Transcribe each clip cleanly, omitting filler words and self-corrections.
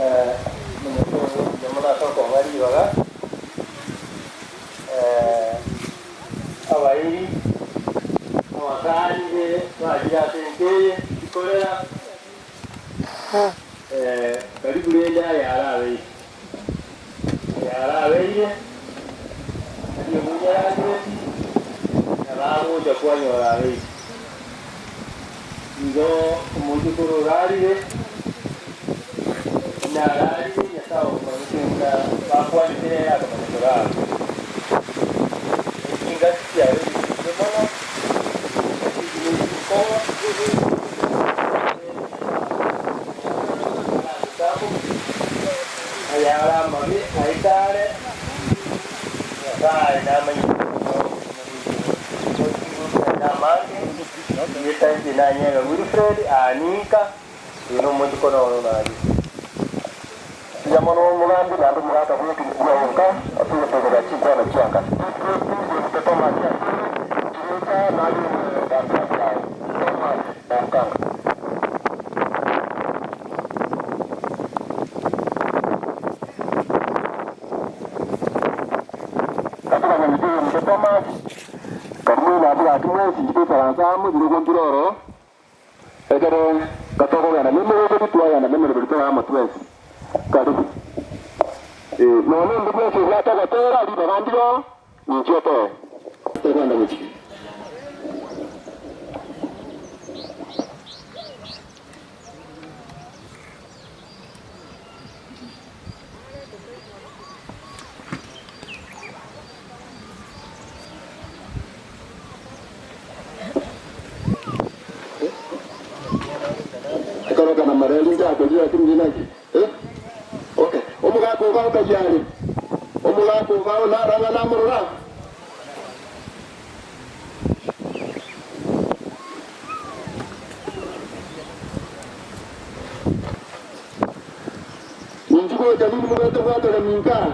Omonyakiore mbuya mono ase okong'a ribaga, abairi, abasani be bachire ase ense eye chikorera, karibu rende ayare abeire, ayare abeire, tari omonto orangereti, nabo agocha kwanyora abeire. Igo omochokoro orarire, buna ararire, Nyasae omomanyete buna bakwanete nere akamanya korara. Ne chingaki chiabeire chimbe mono, chingaki echi ne chinkong'u, ayare amabe aetare, Nyasae namanyete buna obogima bwaito bore chinguru naende amange. Erieta inche nanyega Wilfred Aninka, oyo nomochiko na oyo naria. Mbuya mono omogambi naende omogaka bw'ekenyoro kia onka ase ogotegerera chinkwana chianka. Thomas Chirocha naye omogambi ase Thomas Onkanga. Gatokamanyete omonto Thomas. Karimwe naende gaki mwensi inche toikaranse amo ebirogo mbire ororo, ekero gatokogenda nemeroberio twagenda nemeroberio tobe amo twensi. Karibu. Eh, nonya onde bwensi obwate ogotera ribaga ndire oo, ninche otoe. Togenda gochia. Ekorokana mareri nchakoria lakini ndinaki eh? Okay. Omogaka ogo aokagia are omogaka ogo ao narang'a namorora Ninchi gocha nindi mogete gwatera minka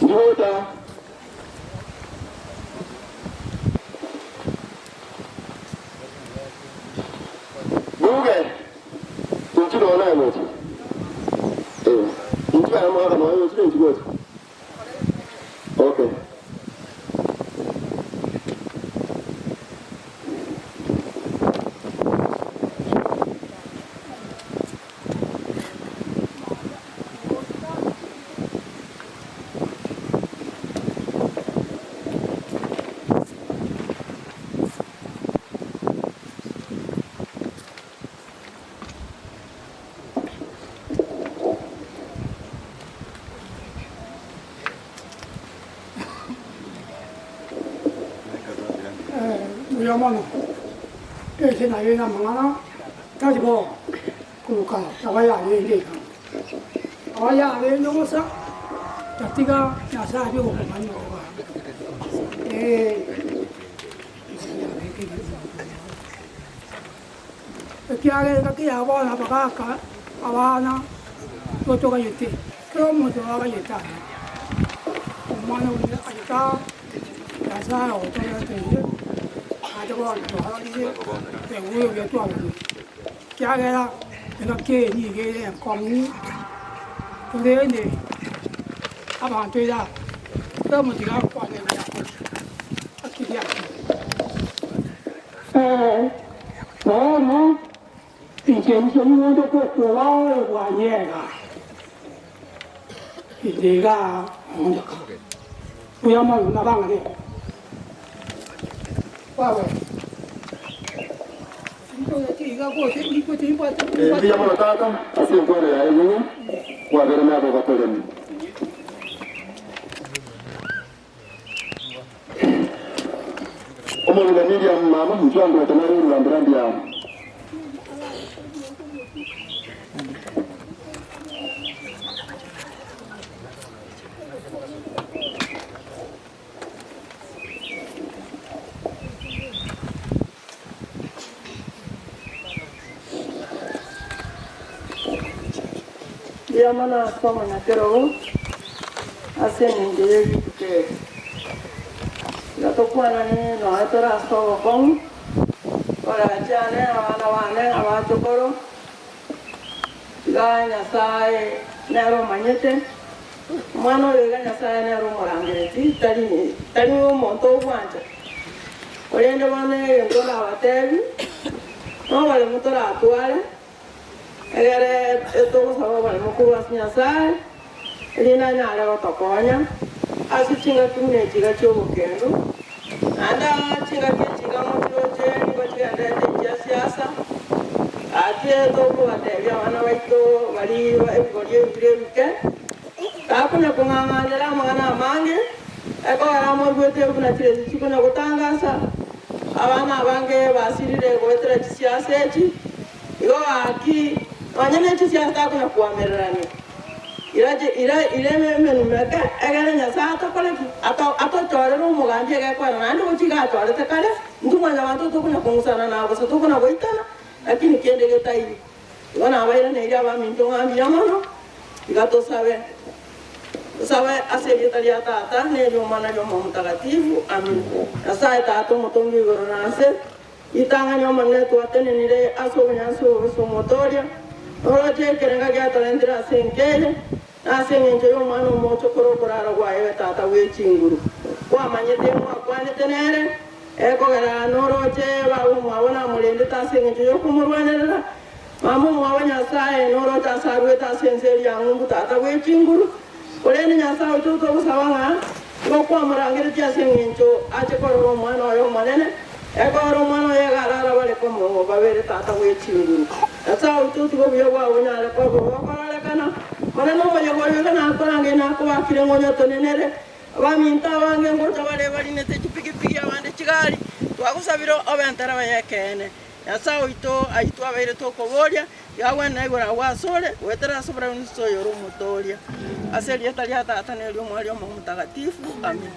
Ndi gocha. Buge, inchi nonya naye gocha. Eh, inchi aye omogaka nonya gochire inchi gocha. Okay. Mbuya mono, ense nayo ere amang'ana tari bo koruka aba yarenge iga. Aba yarenge bosa, tatiga Nyasae aria ogokomanya okoba. Ee. Ekiagera engaki ya bono abagaaka abana nigo toganyete, kera omonto nigo aganyete aya. Omwana oria aganyete aa, Nyasae otoreteire, naende bono twarorire ebuya obuya twarorire. Ekiagera engaki eye nigo ere enkong'u, korende abanto ira kera omonto iga agokwana ebiya akiri akiri. Ee, bono inche inche nigo nde kokuoba oyo bwanyega, inche iga ondoka. Buya mono nabang'ana ere. Mbuya mono tata ase enkwana yaye enyene, kwabere nabe ogotoremia. Omong'ina Miriam mama, inchuo angote nare orwambera mbuya. Mbuya mono ase omonyakerogo ase engencho ye rituko eri. Tiga tokwanane nonya tore ase obokong'u, korache ane abana bane abachokoro. Iga Nyasae nere omanyete, omwana oyo iga Nyasae nere omorangereti, tari tari omonto ogwancha. Korende bono egento ndabatebi, noboremu toratware, egere togosaba oboremu korwa ase Nyasae, erinde anyare gotokonya ase chingaki buna echi iga chi'obokendu, naende chingaki echi iga mochiroche nigo chigendererete chia siasa, gaki tokobatebia abana baito baria ebigori ebi bire ebike, takonya kong'ang'anera amang'ana amange, ekogera moigwete buna chiresi chikonya gotangasa, abana abange basirire goetera chisiasa echi. Igo gaki, nonya ne chisiasa takonya koamererania, ira ira emenwa meke, egere Nyasae atokore ki? Atochorere omogambi egekoera, naende gochia iga achorete kare, intwe mwanyabanto tokonya kong'usana na gose tokonya goitana, lakini kende getaiyo. Igo nabairaneirie abaminto ng'a mbuya mono, tiga tosabe. Tosabe ase erieta ria Tata, na eri'Omwana, na eri'Omoyo Omotagatifu. Amina. Nyasae Tata omotongi o igoro na nse, Ritang'ani Omonene twatenenire ase obonyansi obo ase Omotooria, noroche ekerenga giatorentire ase enka eye, na ase engencho y'omwana omochokoro okorara gwaye tata bwe chinguru. Kwamanyete mwakwanete nere, ekogera noroche baba omwabo namorendete ase engencho y'okomorwanerera. Mama omwabo Nyasae noroche ase aruete ase ense eria ng'umbu tata bwe chinguru. Korende Nyasae oito togosaba ng'a igo kwamorangeretie ase engencho ache korora omwana oye omonene, ekogera omwana oye iga ararabare komo babere tata bwe chinguru. Nyasae oito tiga obuya bwao bonyare koba bokororekana. Monene omoyega oyo iga nakorangerie nakobakire ng'a onyotenenere. Abaminto abange ngocha bare barinete chipigipigi abande chigari, twagosabire obe entereba y'ekeene. Nyasae oito ayio twabeire tokoboria, tiga agwenere igoro agwo asore, goetera ase oborabu Kristo oyore Omotooria. Ase erieta ria Tata, na eri'Omwana, na eri'Omoyo Omotagatifu. Amina.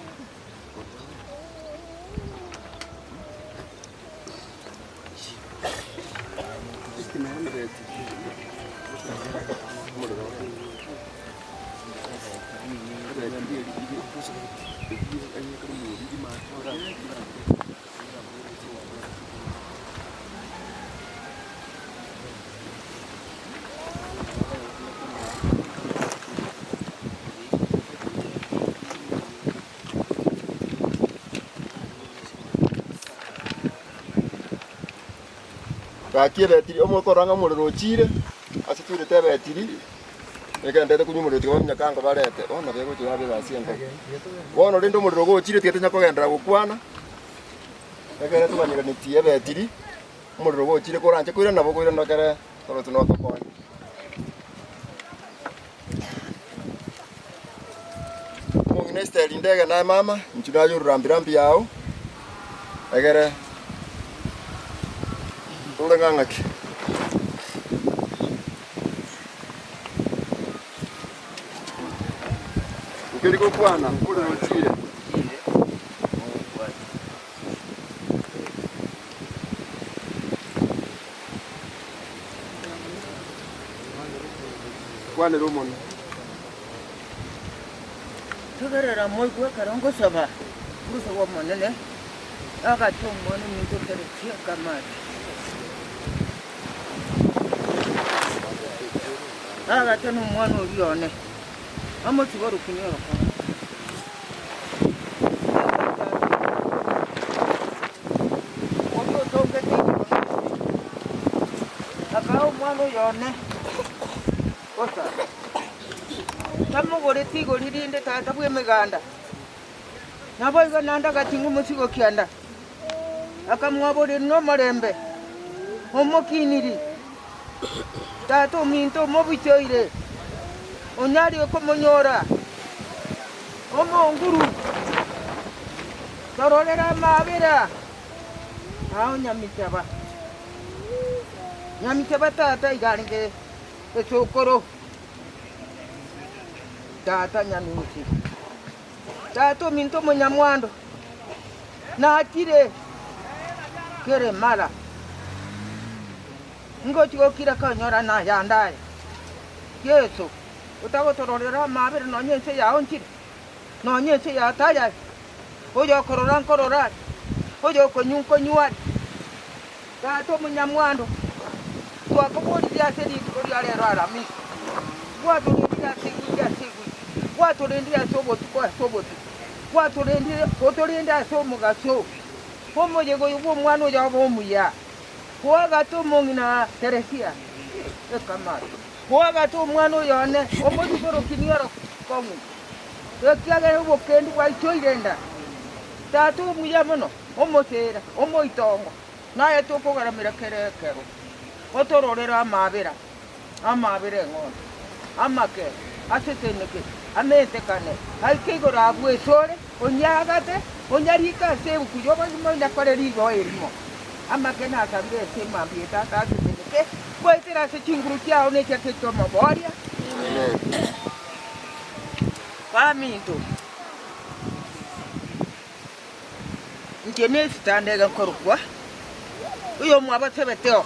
Gaki ebetiri, omokorora ng'a omorero ochire, ase toirete ebetiri, egenderete konywa omorero tiga baminyaka ango barete, bono nabo egocha yaba egasi enke. Bono rende omorero gochire tiga tonya kogenderera gokwana. Ekero tobanyeranetie ebetiri, omorero gochire koranche koirana nabo okoirana ekere oroche notokonye. Omong'ina Esther rinde naye mama, inchu naye orurambi rambi yao, egere tore ng'a ng'aki. Nkeri gokwana, omorero ochire. Kwanera omonwa. Tegerera moigwe ekero ngosaba, ngosaba Omonene, agate omwana ominto kere chi'akamache. Agate nomwana oria one, amotige orokunia orokong'u. Oria otongete igoro na ense, akaa omwana oyo one bosa, tamogoreti igori rinde tata bw'emeganda. Naboigo naende agating'a omosigo kianda, akamwaboria nomorembe, Omokiniri, tata ominto omobichoire, onyarire komonyora omonguru, tororere amaabera ao Nyamichaba. Nyamichaba tata iga arenge esokoro, tata Nyanusi. Tata ominto omonyamwando, nakire keremara, ngochia gokira konyora nayande aya. Yeso, otagotororera amaabera nonya ense yao nchire, nonya ense yao tayari, oyokorora nkorora are, oyokonywa nkonywa are. Tata omonyamwando, twakoboririe ase rituko ria rero Aramisi, gwatorendire ase ewiki ase ewiki, gwatorendire ase obotuko ase obotuko, gwatorendire otorende ase omogaso, omoyega oyo bw'omwana oyo obe omuya. Koagate omong'ina Teresia ekamati, koagate omwana oyo one omochikorokinia orokong'u, ekiagera obokendu bwaichoire enda. Tata omuya mono, omoseera, omoitongo, naye tokogaramera kera ekero, otororere amaabera, amaabera eng'ondi, amake, aseseneke, amentekane, aike igoro abwo esore, onyeagate, onyarike ase ebuku y'obogima onyakore rigoa erimo. Amake nasabire ase emambia eye Tata aseseneke, goetera ase chinguru chiao na echia Kristo Omoboria. Baminto, inche nesitanda egekorokwa oyomwabo Sebeteo.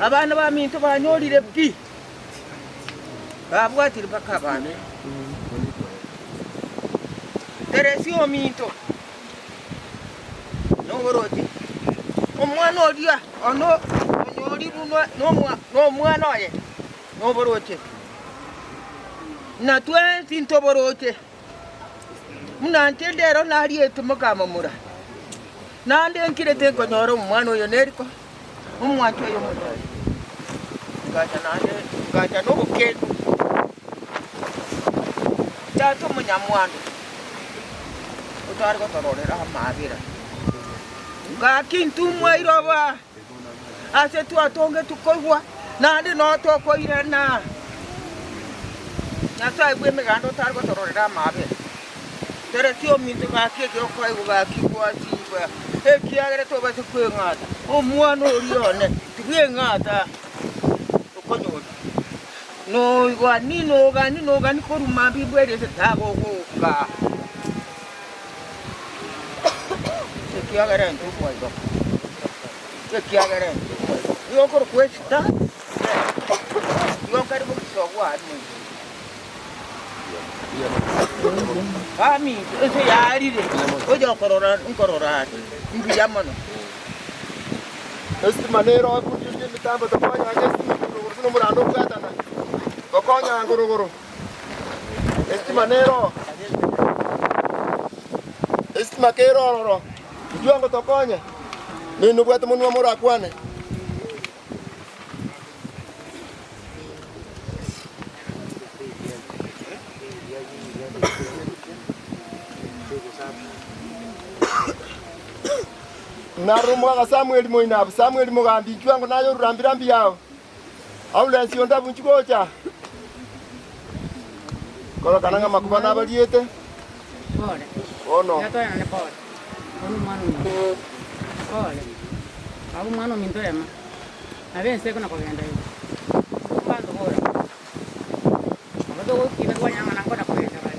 Abana baminto banyorire pi, babwatire mpaka abana. Teresia ominto noboroche, omwana oria one onyorirwe nomwana oye noboroche, na twensi ntoboroche. Buna inche ndero nariete mokamomura, naende nkirete nkonyora omwana oyo neriko, omwancho oyo omonyore. Ngacha naende ngacha nobokendu, tata omonyamwando, otare gotororera amaabera, ngaki intwe mwairoba ase twatongetwe koigwa, naende noo tokoirana. Nyasae bw'emeganda otare gotororera amaabera, teresia ominto gaki eke okoegwa gaki gwasiba, ekiagera tobasa kweng'ata omwana oria one, tibweng'ata okonyora. Noigwani nogani nogani korwa mambia imbwerete tagogoka. Ekiagera intwe omwairoka, ekiagera intwe omwairoka. Nigo okorokwa esita, nigo kare bogisa obwo aria moino. Baminto, ense yarire, oyokorora nkorora are, mbuya mono. Estima nero ekundirie emitambo tokonyanga estima korwa igoro buna omorando obwatana, tokonyanga orogoro. Estima nero, estima kere ororo, intwe ango tokonye, ninde obwate monwa morakwane. Narora omogaka Samweli moino abwo, Samweli mogambi, inchuo ango naye orurambi-rambi yao. Aule onde abunchwe gocha korokana ng'a amakuba nabariete. Pole. Bono. Tiga toenane pole. Bono omwana ominto. Pole. Abwo omwana ominto rema. Nabo ense ekona kogenda igo. Mbanto bora. Nabo togokina twanyora ng'a nakona kogenda bare.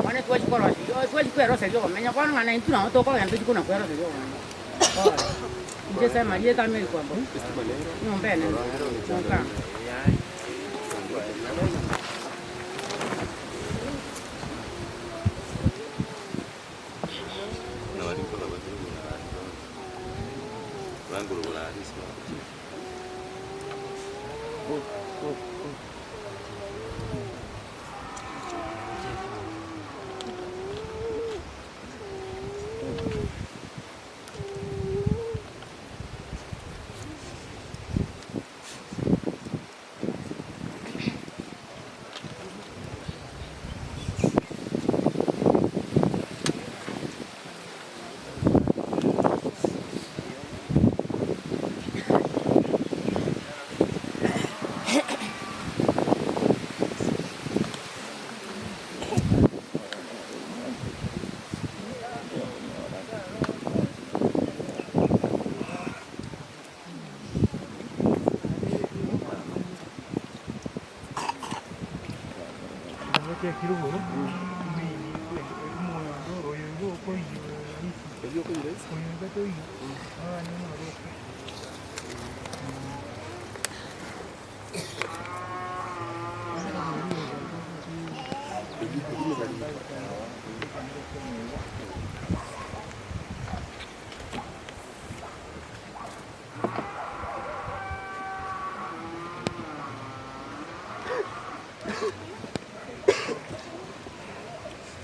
Bono twachia korosia, twachia kweroseria obomenyo bono ng'a naintwe nabo tokogenda tochia kona kweroseria obomenyo. Pole. Inche ase amarieta a Mary Kwamboka, nyomba enene, Monkanga.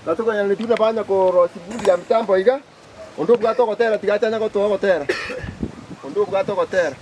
Na tokanyaretie buna banya korosia bundi ya mitambo iga, onde obwate ogotera tiga ache anya gotoa ogotera, onde obwate ogotera.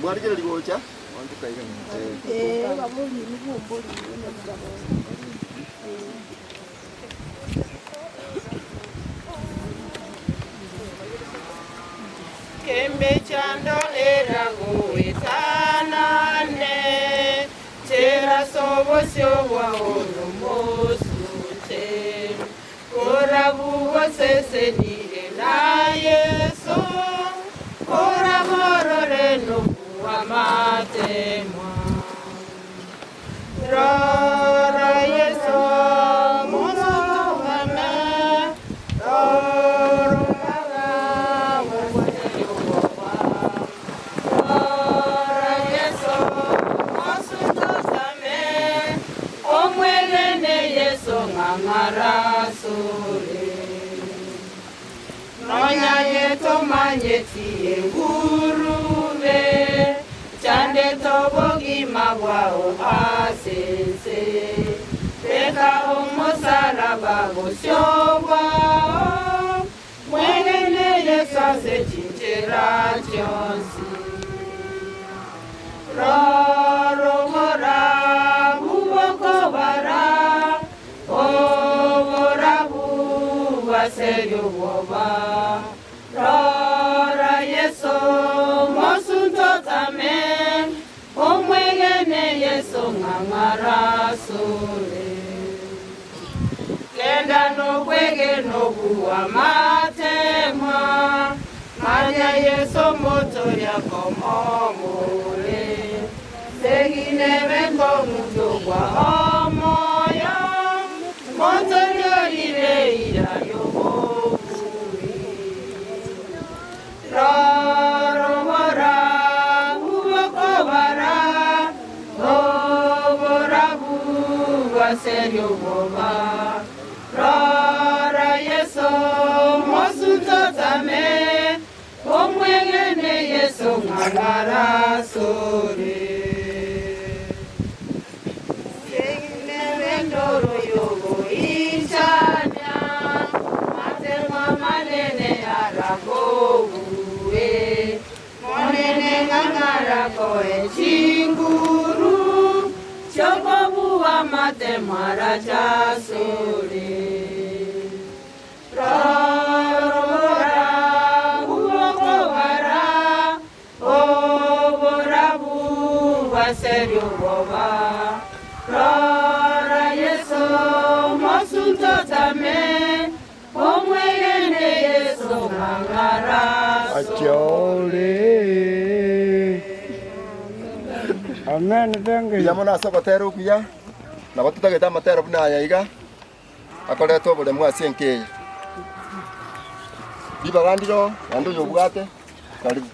Mwarigereria gocha Emechando eragoetanane, chera ase obosio bwao nomosunte. Korabugwe osesenire na Yeso, koraborore nobua amatemwa. Rora Yeso, mosunte one, rora Yeso, mosunte omwegene Yeso ng'ang'arasore. Nonya yetomanyeti engurube, chandete obogima bwao ase ense. Beka omosalaba bosio bwao, mwegene Yeso ase chinchera chionsi. Rorobora bubokobara, oborabu bwaserioboba. Rora Yeso mosunto tame, omwegene Yeso ng'ang'arasore. Genda nokwegena obuwa matemwa, manya Yeso moto yakomomore. Seginebe ngomuto gwa omoyo, moto lyorire ira yobobui. Rorobora bubokobara, oborabu bwaserioboba. Rora Yeso mosunto tame, omwegene Yeso ng'ang'arasore. Seginebendoro yogoichania, matemwa manene aragogue. Monene ng'ang'arakoe chinguru, chiokobuwa matemwa arachasore. Rorobora bubokobara, oborabu bwaserioboba. Rora Yeso mosunto tame, omwegene Yeso ng'ang'araso. Amen, thank you. Mbuya mono ase ogotera okuya, nabo totagete amatero buna aya iga, akoreta oboremu ase enka eye. Ribaga ndiro, naende oyobwate, karibu.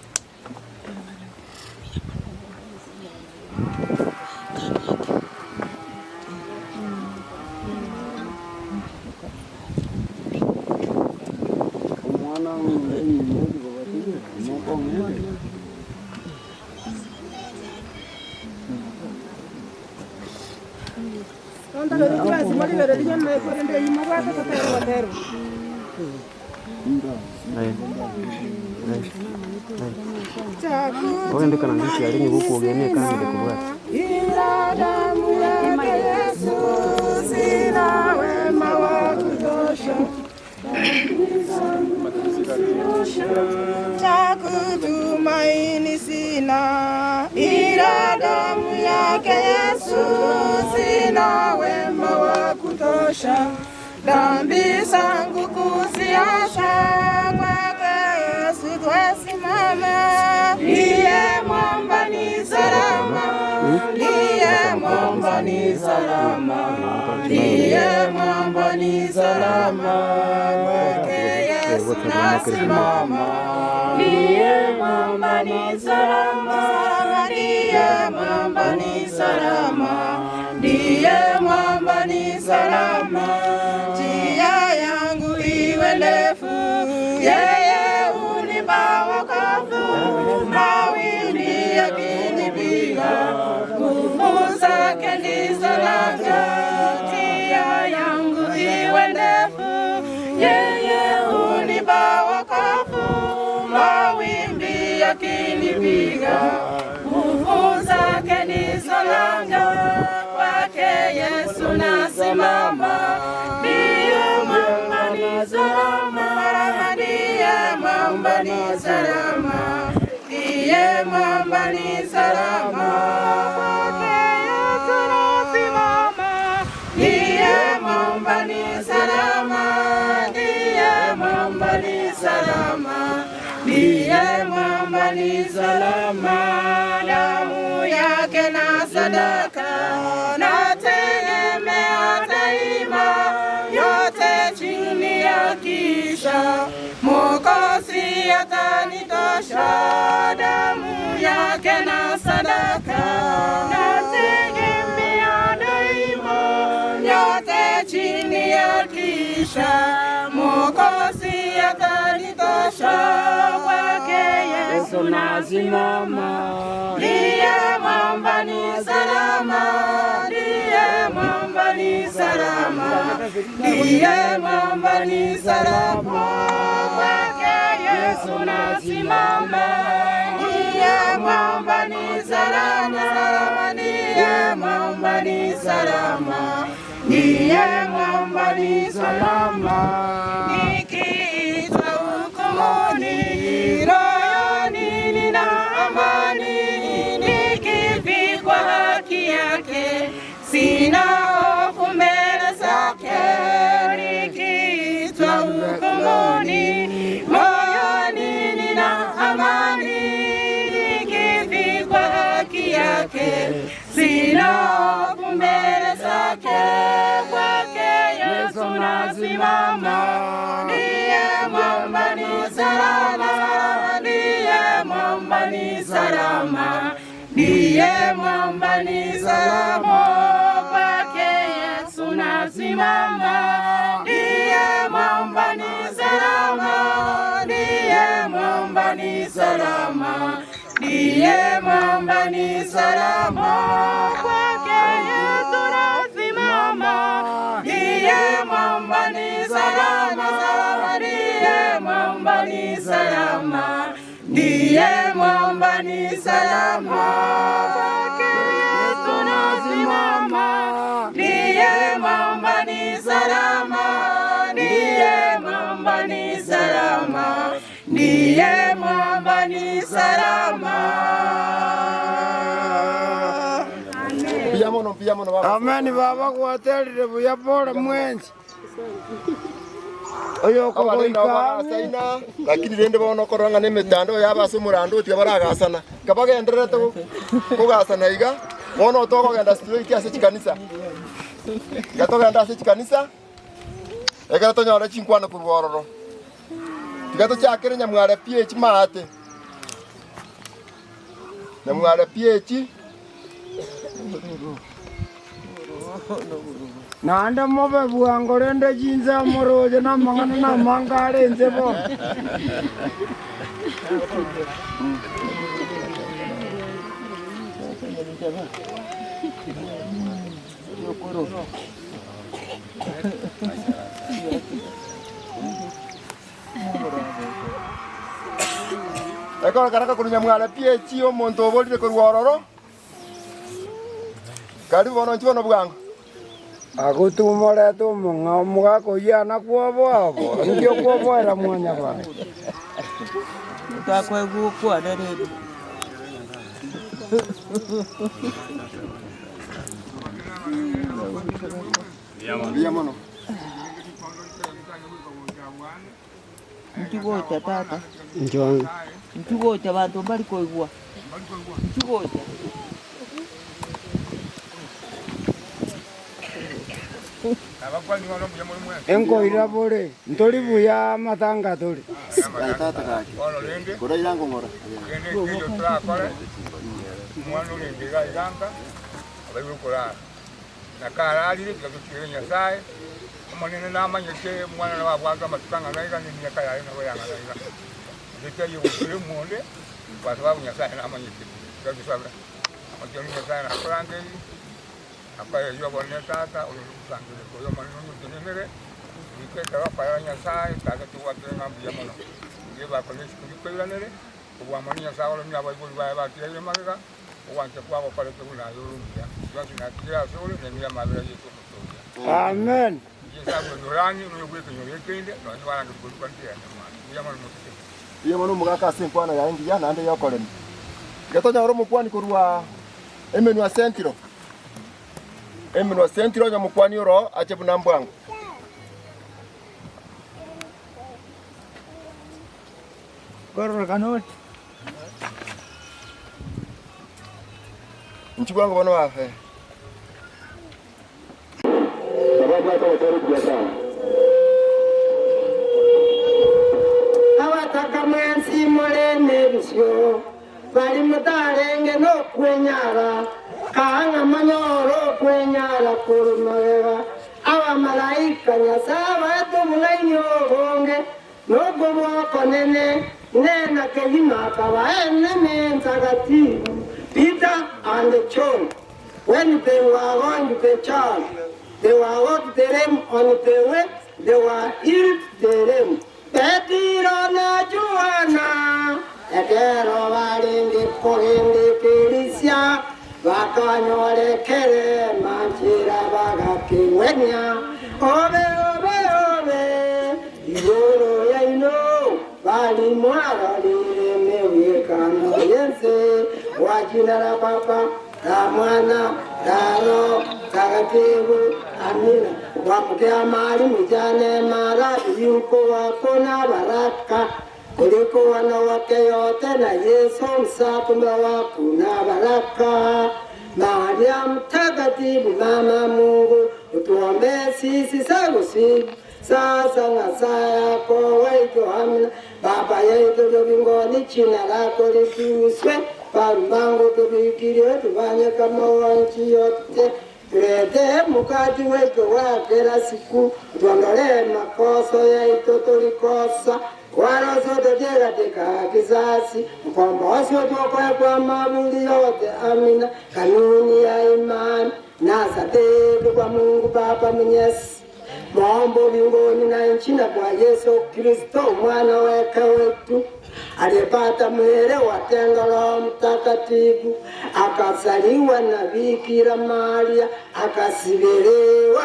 Omwana omonene. Ila damu yake Yesu sina wema wa kutosha, cha kutu Nina wema wa kutosha, dhambi zangu kuziosha, kwake Yesu twasimama. Ndiye mwamba ni salama, ndiye mwamba ni salama, ndiye mwamba ni salama, kwake Yesu nasimama. Ndiye mwamba ni salama, ndiye mwamba ni salama, ndiye mwamba ni salama. Njia yangu iwe ndefu, yeye hunipa wokovu, mawimbi yakinipiga, nguvu zake ndizo nanga. Njia yangu iwe ndefu, yeye hunipa wokovu, mawimbi yakinipiga, nguvu zake ndizo nanga. Kwake Yesu nasimama, ndiye mwamba ni salama, ndiye mwamba ni salama, ndiye mwamba ni salama. Kwake Yesu nasimama, ndiye mwamba ni salama, ndiye mwamba ni salama, ndiye mwamba ni salama. Damu yake na sadaka nategemea daima, yote chini ya kisha Mwokozi atanitosha, damu yake na sadaka nategemea daima, yote chini ya kisha Mwokozi atanitosha, kwake Yesu nasimama, ndiye mwamba ni salama, ndiye mwamba ni salama, ndiye mwamba ni salama, kwake Yesu nasimama, ndiye mwamba ni salama, ndiye mwamba ni salama, ndiye mwamba ni salama. Nikiitwa hukumuni, royoni nina amani, nikivikwa haki yake, sina hofu mbele zake. Nikiitwa hukumuni, moyoni nina amani, nikivikwa haki yake, sina hofu mbele zake. Kwake Yesu nasimama, ndiye mwamba ni salama, ndiye mwamba ni salama, ndiye mwamba ni salama. Kwake Yesu nasimama, ndiye mwamba ni salama, ndiye mwamba ni salama, ndiye mwamba ni salama. Kwake Yesu nasimama, ndiye mwamba ni salama, ndiye mwamba ni salama, ndiye mwamba ni salama. Kwake Yesu nasimama, ndiye mwamba ni salama, ndiye mwamba ni salama, ndiye mwamba ni salama. Mbuya mono, mbuya mono baba. Amen baba gwaterire buya pore mwensi. Oyo Abarenda okogoika bagasaina lakini rende bono okorora ng'a na emetandao yabo ase omorando otiga baragasana kabagendererete kogasana iga bono tokogenda straight ase chikanisa iga togende ase chikanisa ekero tonyore chinkwano korwa ororo tiga tochakere nyamware pi echi maate nyamware pi echi Naende mobe bwango rende chinsa moroche namang'ana namange are inse bono. Ekero karaka korwa nyamware pi echi omonto oborire korwa ororo Karibu bono inche bono bwango. Agotumorete omong'a omogaka oyio ana kwoboa obo, inki okwoboera mwanyabanto? Twakoegwa okwane rende. Mbuya mono. Inchuo gocha tata, inchuo gocha abanto mbari koigwa, inchuo gocha. Enkoira bore, ntori buya amatanga tore. Aye tata gaki. Koraira ngong'ora. Nakararire, tiga totigere Nyasae. Omonene namanyete omwana nabo abwate amatuko ang'ana iga, na emiaka yaye nabo yang'ana iga. Onde taiyo gokira omonde, kwa sababu Nyasae namanyete. Tiga tosabe. Omochenu Nyasae nakorangerie, akoe oyio obonene Tata, oyore ogosangerereka oyo Omonene oyotenenere, goika ekero okoera Nyasae, Tata togwakire ng'a mbuya mono. Riria bakore isiko rikoiranere, kobua mono Nyasae oromie abaibori baye batigaire magega, Ogwancha kwabo korete buna aye ore omuya. Yonsi natigire asore, na ime y'amabera a Yeso Omotooria. Amen. Yeso agwo Yohana, noyo bw'ekenyoro ekende, nonya barangeria korikwa nchera ya nyamwanda. Mbuya mono moseseni. Mbuya mono omogaka ase enkwana yaye engiya naende y'okoremia. Iga tonyore omokuani korwa emenwa sentiro, emenwa sentiro onye omokuani oro ache buna mbwango. Kororekana ore. Inchuo bwango bono eh. Nababwate ogotera okuya sana. Abataka mwensi more nebisio, bari motarenge nokwenyara, kaa ng'a monyore okwenyara korwa magega. Abamalaika Nyasae abaete obong'aini obonge, Nokobua okonene, nena kegima akaba enene ntakatifu. Peter and John, when they were going to the church, they were got the lame on the way, they were healed the lame. Petero na Yohana, ekero barenge kogenda ekerisia, bakanyora ekerema nchera bagakegwenia, Obe, obe, obe! Igoro yaino bari mwarorire emegwekano y'ense, gwa jina la Baba, la Mwana, la Roho Mtakatifu. Amina. Wapokea mali mjane maradhi yuko wako na baraka kuliko wanawake yote, na Yesu msakuma wako na baraka. Maria Mtakatifu, mama Mungu, utuombee sisi sagusi Sasa na saa yako waitũ amina. Baba yaitũ rĩ mbinguni jina lako litukuzwe Parumangu tufikirie tufanye kama wa nchi yote Tuletee mkate wetu wa kila siku Tuondolee makosa yaitũ tulikosa wala usitutie katika kisasi Mkombozi utuokoe kwa maburi yote amina. Kanuni ya imani na sadiki kwa Mungu Baba Mwenyezi Muumba mbinguni na nchi na kwa Yesu Kristo mwana wake wetu aliyepata mwili wa tendo Roho Mtakatifu, akazaliwa na Bikira Maria, akasibiriwa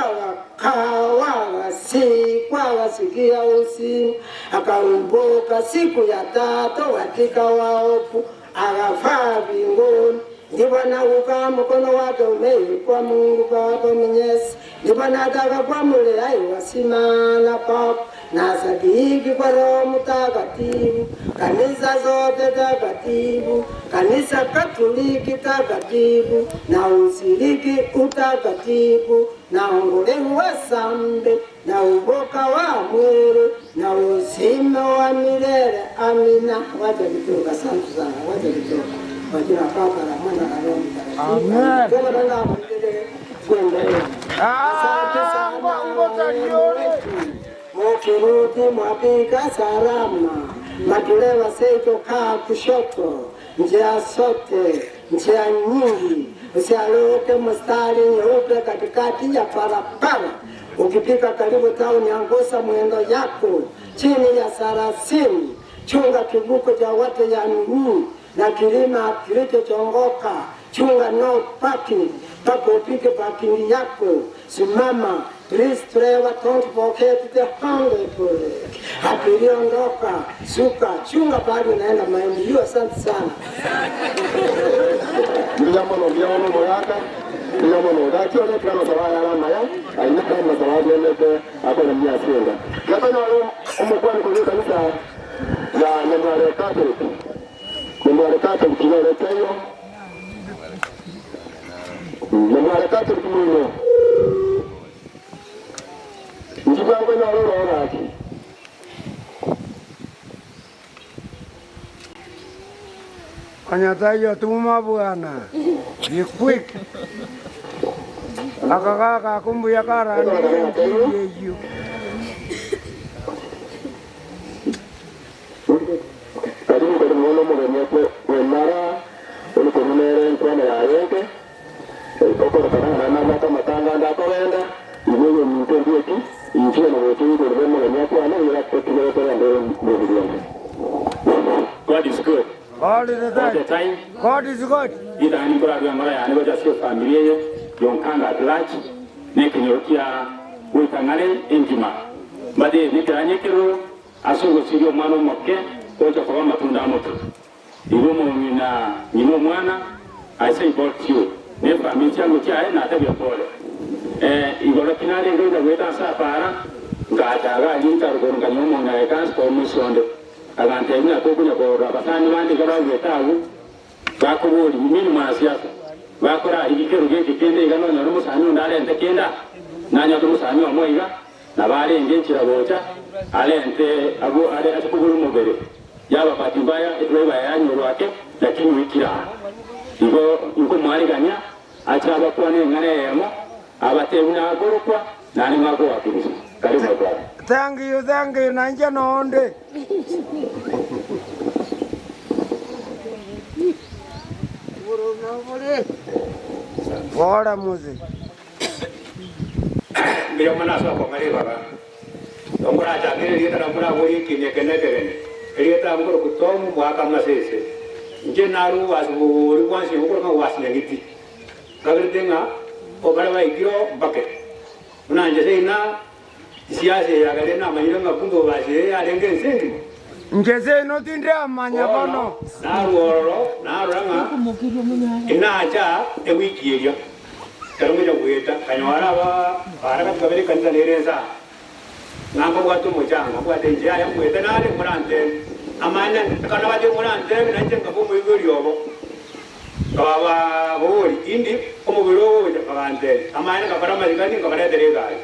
akawa akasikwa akasikia usimu, akaumbuka siku ya tatu katika waofu, akafaa mbinguni. Ndipo anaguka mkono wake umeikwa Mungu Baba Mwenyezi. Ndipo nataka kwa mule aiwasimana papo na sadiki kwa Roho Mtakatifu, kanisa zote takatifu, kanisa Katoliki takatifu, na ushiriki utakatifu, na ungulivu wa sambi, na uboka wa mwili, na uzima wa milele. Amina. Wacha kidogo, asante sana. Wacha kidogo. Kwa jina la Baba la Mwana na Roho Mtakatifu. Amen. Kuendelea. Asante sana Mukirudi mwapika salama, madereva seito kaa kushoto, njia sote, njia nyingi, usiaruke mstari nyeupe katikati ya barabara. Ukipika karibu tauni, angusa mwendo yako chini ya 30. Chunga kivuko cha watu ya miguu na kilima kilichochongoka. Chunga no parking, mpaka upige parking yako. Simama. Please driver, don't forget the handbrake. Abiria ondoka, shuka, chunga pahali unaenda mahindi. Hiyo asante sana. Mbuya mono, mbuya mono omogaka. Mbuya mono. Gaki oretire amasabo aya are amaya, ayio naro amasabo agwenerete akoremia ase enga. Tiga tonyore omokuani korwa ekanisa ya Nyamware Catholic. Nyamware Catholic nere teiyo. Nyamware Catholic moino. Inki bwakonyora oroho gaki? Konya taiyo tuma bwana, be quick. Aka gaka ako mbuya karanderie enchiri eyio. Karibu karibu bono omogeni okwe bw'enara ore korwa nere enkwana yaye enke, okorokana ng'a nabwate amatanga ande akogenda, igo oyominto ndieti, inchuo na gocha igoro bw'omogeni akwane, nigo atotigere togende mobiri onde. God is good All the all the time. time. God is good. Ritang'ani nkorarue engoro yane gocha ase efamiri eye yonkanga at large, na ekenyoro kia goika ng'are engima. Mbate nekeranya ekeroro Ase ogosiria omwana omoke gocha koba amatunda amoke. Igo omong'ina ng'ina omwana, I say bought you, ne efamiri chiango chiaye natebia pole. Eh, igoro ki narenge gocha goeta ase apara, ngacha iga aria nkarokoro nkanyora omong'ina agaika ase omoisia onde. Agantebia ng'a tokonya korora abasani bande iga bagoeta agwo, Bakoboria, Inwe nimwanasiasa? Bakorarigia kerogo eke kende iga nonyore omosani onde arente kende aa? Nanyorete omosani omo iga, nabo arenge enchera gocha, arente agwo are ase kobora omobere. Yaba bahati mbaya edriver yaye anyorwa ake, lakini oikire aa. Igo inkomwarigania ache abakwane eng'ana eyemo, abatebie buna akorokwa, naende ng'a akowakilisha. Karibu my brother. Thank you, thank you, nainche nonde. Bora mose. Mbuya mono ase okong'a ribaga. Tomorachakere erieta na moraborie ekiina eke nekerene. Erieta nkorokwa Tom Mwaka Masese. Inche narue obwasi boria bwansi bokorokwa ng'a obwasi nyagiti. Nkagerete ng'a baria baikire oo mbake. Buna inche seina Siasa eye yagerire namanyire ng'a kumbe obasi eye yarenge ense engima. Inche seino tindamanya Bono bono. narua ororo, narora ng'a inacha aa ewiki eria, ekero ngocha goeta, nkanyora aba bara gati kabere ekanisa nere ense aa, ng'a nkobwate omochanga, mbwate inche yaya mbuete nare morantebie. Amanyene, ekero nabatebie morantebie, nainche nkaba omoigweri obo. Nkababoria, Indi omobere ogocha? Bagantebia, Amaene ngakora amasikani, nkabaretera egari.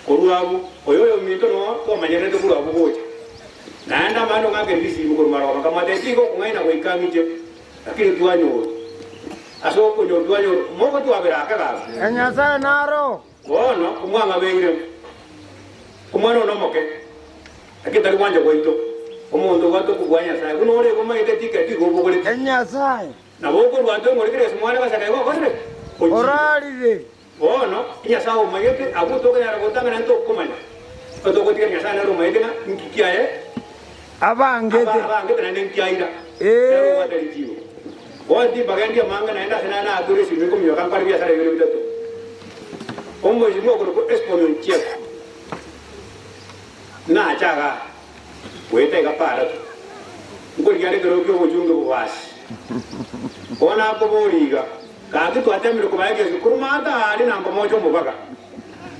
Korwa abwo, oyo oyominto noo twamanyeranete korwa abwo gocha. Naende amaene ong'akere risimu korwa marogoba, nkamotebia, Tiga okong'aina goika ng'iche, lakini twanyorwa. Ase okonyorwa twanyorwa, mogotwabera ake gaki. Enyasae naro. Bono omwang'abeire, omwana one omoke, lakini tari gwancha gwaito, omonto obwate okobua Nyasae, buna ore igo omanyete tiketi igo obogoretie. Enyasae. Nabo okorua ante ong'ore kera ase mwane gasaka igo okorire, ochire. Orarire. Bono, Nyasae omanyete, abwo tokonyara gotang'ana ntokomanya, togotiga Nyasae nere omanyete ng'a inki kiaye Abangete. abangete naende inki aira. Nere obwate richibo. Bono timbagendia amang'ana naende ase naye nakure esimi nkominyoka nkore ebiasara bibere bitato. Omoisiko okorokwa Esboni onchiete, nache igaa, goeta iga Parato, nkorigia are ekerogo ki'obochunge bobasi. Bono akoboria iga, Gaki twateemire kobaa egesu korwa maata aria na nkomocha omobaga,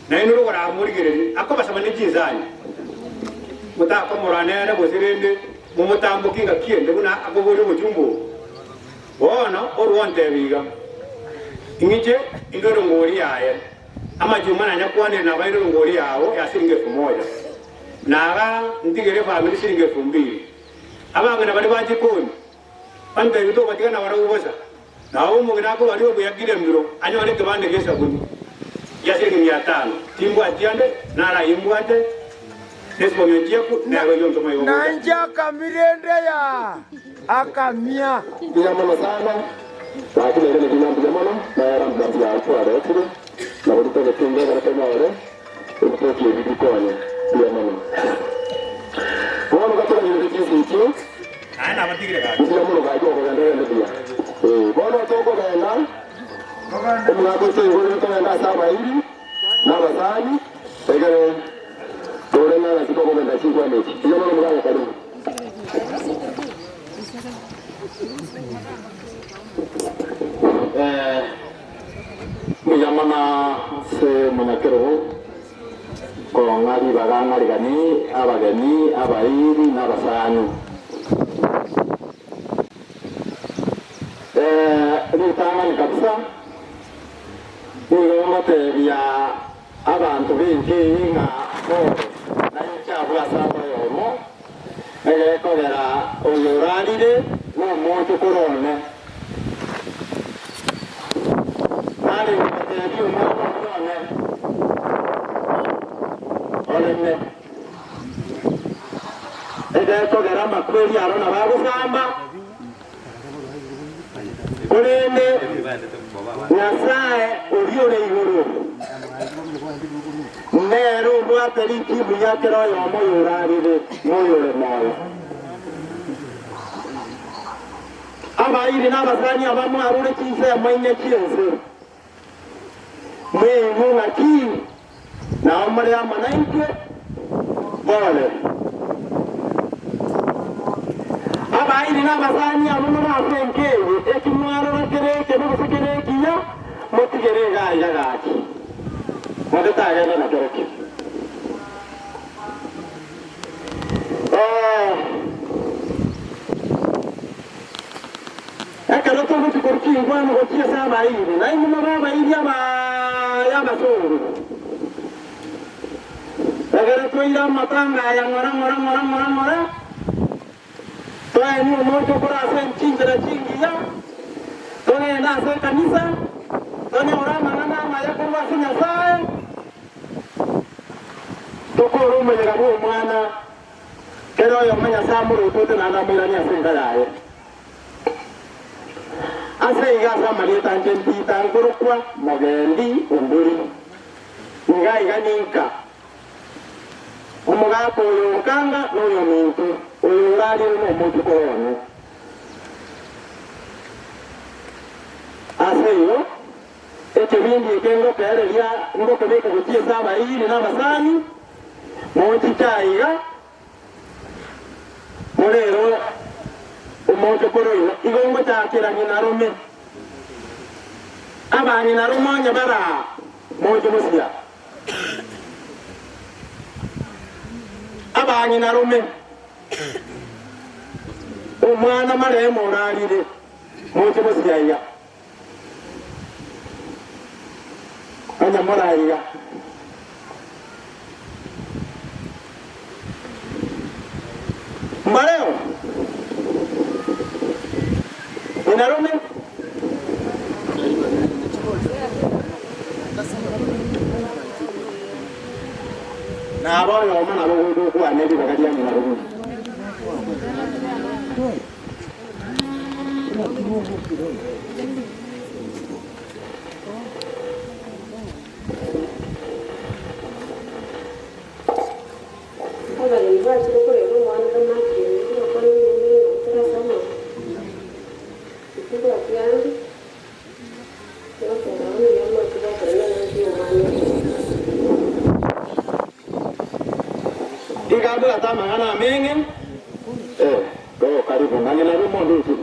na inwe rokoramorigererie akobasaba ne chinsani, motakomorora nere gose rende momotambokie ngaki ende buna akoboria obochumbe obo. Bono orue ontebie iga, Ing'iche indwe erongori yaye, amachuma nanyakwanire nabaire erongori yao ya siringi elfu moja, naga ntigere efamiri siringi elfu mbili. Abang'ina baria ba jikoni bantebie tobatiga nabarabwo bosa. Nabo omong'ina akobaria obuya kirembiro anyore ekebande gi'esabuni gia siringi mia tano, timbwati ande, naro ayio mbwate, nesibonio chiaku, nero oyio ontoma igo gocha. Nainche akamira ende ya akamia. Mbuya mono sana, gaki nere negima mbuya mono, nayera mbuya mbuya twaretire, nabo togotunga ekero tonyore ebitoki ebi bikonye. Mbuya mono. Bono gatoranyeretie chinsa echio, Naye nabatigire gaki. mbuya mono gaki okogenda ogende buya. Eh, bono tokogenda, omogaka oito oigorire togende ase abairi na abasani, egere tore ng'a naki tokogenda chinkwana echi. Mbuya mono omogaka karibu. Mbuya mono ase omonyakerogo kong'a ribaga ng'arigani abageni, abairi na abasani. Ritang'ani kabisa nigo ngotebia abanto b'enka eye ng'a pole nainche abwo ase amoyo omo, egekogera oyo orarire nomochokoro one. Narenge gotebia omwana oria one, Oreme, egekogera amakweri aro nabagosamba, korende Nyasae oria ore igoro nere obwate richibu ria kera oyomo oyorarire noyore moyo. Abairi na abasani abamwarure chinsemo inye chi'ense, mweigwe ng'aki nao more amo naintwe, bore. Abairi na abasani abwo more ase enka eye, eki mwarora kere ekebe gose kere ekiya, motigere iga aiga gaki, onde tagenda na kerokio. Ekero togochia korwa chingwana gochia ase abairi, na inwe mobe abairi abaye abasongo, egere toire amatanga aya ng'ora ng'ora ng'ora ng'ora ng'ora, toenie omochie okore ase chinchera chingiya, togende ase ekanisa, tonyore amang'ana amaya korwa ase Nyasae. Tokore omoyega bw'omwana, kera oyomo Nyasae amorotote naende amoiranie ase enka yaye. Ase igo ase amarieta anche mpita nkorokwa Mogendi Ombori, iga iga ninka omogaka oyo onkanga noyominto, oyo orarire nomochokoro one. Ase igo Ekebindi eke ngokeereria ngokebeka gochia ase abairi na abasani, mochiche aiga, morere omochokoro oino. Igo ngochakera ng'ina rome, abang'ina rome onye bare aa, moche gosia. Abang'ina rome, omwana maremo orarire, moche gosia aiga. Onye moraiga. Mbareo ng'ina rome. Nabo oyomo nabo ogocha okwane ribaga ria ng'ina rome. Abageni bachire korera omwana Damasio, nibakora emeremo y'ogokora ase amagoro. Tibwati ande, noteba bono yamache gokorera eng'encho y'omwana oyo. Iga abwate amang'ana ameng'e, eh, oh, karibu, ng'ang'e nabo omonduki.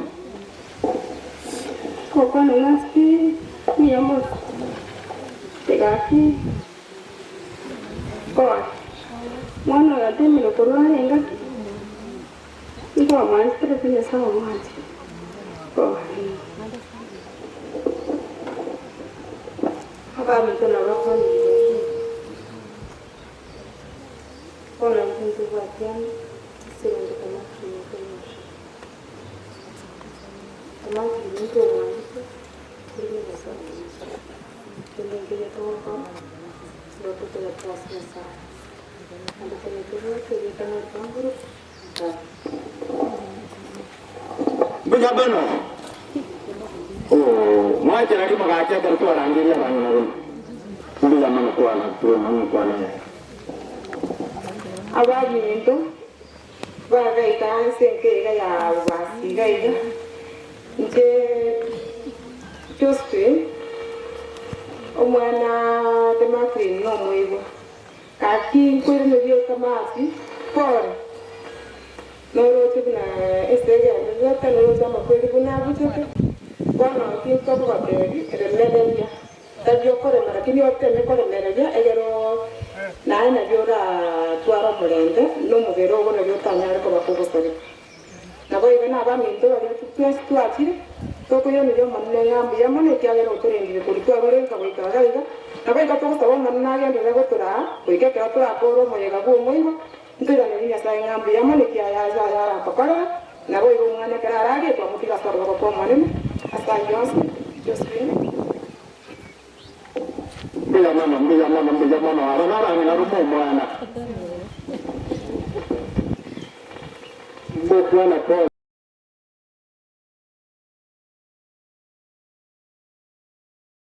Gokwana ng'aki mbuya mono, egaki pole. Mwana oyo atemire korwara engaki, nkwamwanchete gose Nyasae omwanchire? Pole. Abaminto nabakwanire Bono intwe ntobwati ande ase egento tomakire konyora. Tomakire intwe omwanchete, korende Nyasae omwanchete. Kende nkeria togokora, nigo tokoyatoa ase Nyasae. Naende tari tobwate erieta na orobambo Nyasae. Mbuya mono. Oh, mwachera rimo gaki ekero twarangeria abang'ina baino. Mbuya mono kwana, mbuya mono kwana. Abaminto bagaika ase enka iga ya bobasi iga iga, inche Josephine, omwana Demaklin nomoigwa, gaki nkoiraneria ekamati, pole, noroche buna ense egendererete, noroche amakweri buna abuchete, bono tinkogotebi, remereria. Tari okorema lakini oteme koremereria egere naye nario oratware omorembe na omobere ogo nario otanyare koba kogosareka. Naboigo nabaminto baria twensi twachire, tokoiraneria Omonene ng'a mbuya mono ekiagera otorendire korwa twarure nka goika iga iga. Naboigo togosaba Omonene agenderere gotoraa goika ekero torakore omoyega bw'omoigwa, ntoiranerie Nyasae ng'a mbuya mono ekiagera ase aya aratokorere. Naboigo omwana ekero ararie, twamotiga ase okoboko kw'Omonene ase ayio onsi. Josephine. Mbuya mono, mbuya mono, mbuya mono, aba nabang'ina ruma omwana. Ngokwana pole.